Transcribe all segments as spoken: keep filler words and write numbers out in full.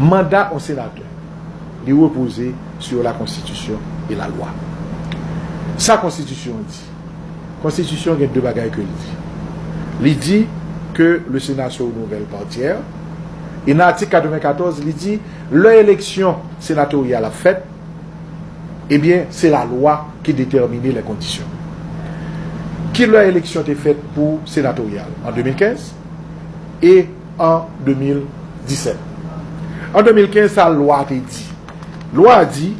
Manda yon senatè, li repoze sur la Constitution et la loi. Sa konstitisyon an di? Konstitisyon gen de bagay ke l di. Li di ke le Sénat se renouvelle par tiers. E nan atik katrevennkatorz, li di, lè eleksyon senatoryal ap fèt, ebyen, se lalwa ki detèmine les conditions. Ki lè eleksyon te fèt pou senatoryal? An de mil kenz e an de mil disèt. An de mil kenz, sa lwa te di? Lwa a di,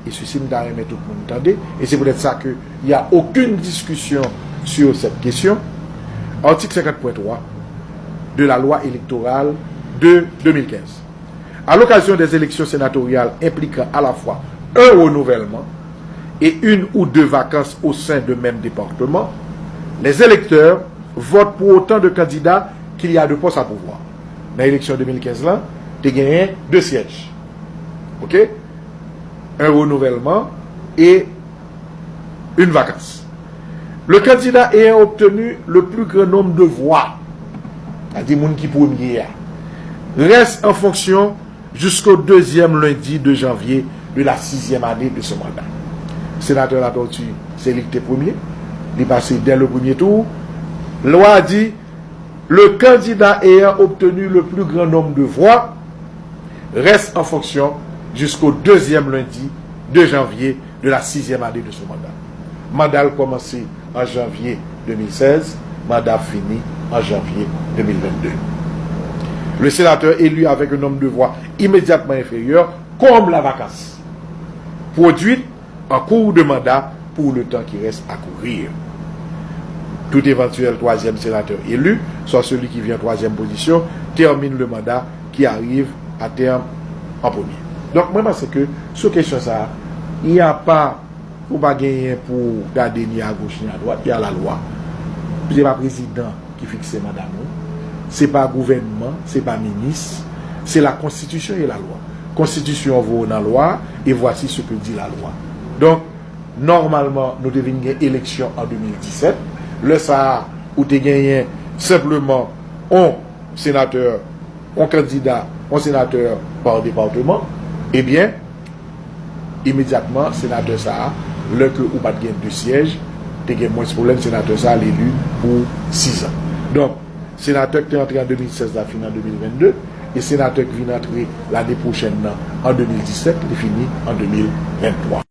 e sesi m ta renmen tout moun tande, e se poutèt sa ke y a aucune discussion sur cette question, article cinquante point trois de la loi électorale de deux mille quinze. À l'occasion des élections sénatoriales impliquant à la fois un renouvellement et une ou deux vacances au sein de même département, les électeurs votent pour autant de candidats qu'il y a de postes à pourvoir. Nan eleksyon de mil kenz lan, te genyen de syèj. OK? Un renouvellement et une vacance. Le candidat ayant obtenu le plus grand nombre de voix, sa di moun ki premye a, reste en fonction jusqu'au deuxième lundi de janvier de la sixième année de son mandat. Senatè Latortue, se li ki te premye. Li pase dès le premier tour. Lwa a di, le candidat ayant obtenu le plus grand nombre de voix reste en fonction jusqu'au deuxième lundi de janvier de la sixième année de son mandat. Manda l kòmanse an janvye de mil sèz, manda ap fini an janvye de mil vennde. Le sénateur élu avec un nombre de voix immédiatement inférieur comble la vacance produite en cours de mandat pour le temps qui reste à courir. Tout éventuel troisième sénateur élu, soit celui qui vient en troisième position, termine le mandat qui arrive à terme en premier. Donk, mwen panse ke sou kesyon sa a, y a pa, ou pa genyen pou w gade ni a goch ni a dwat, y a la lwa. Se pa prezidan ki fikse manda moun, se pa gouvènman, se pa minis, se la constitution et la loi. Konstitisyon voye nan lwa, et voici ce que dit la loi. Donk, nòmalman, nou te vin gen eleksyon an de mil disèt. Lè sa a, ou te genyen senpleman yon senatè, yon kandida, yon senatè pa depatman. Ebyen, imedyatman, senatè sa a, lè ke ou pa t gen de syèj, te gen mwens pwoblèm, senatè sa a, l eli pou sizan. Donk, senatè ki te antre an de mil sèz la fini an de mil vennde, e senatè ki vin antre lane pwochèn nan, an de mil disèt, li fini an de mil venntwa.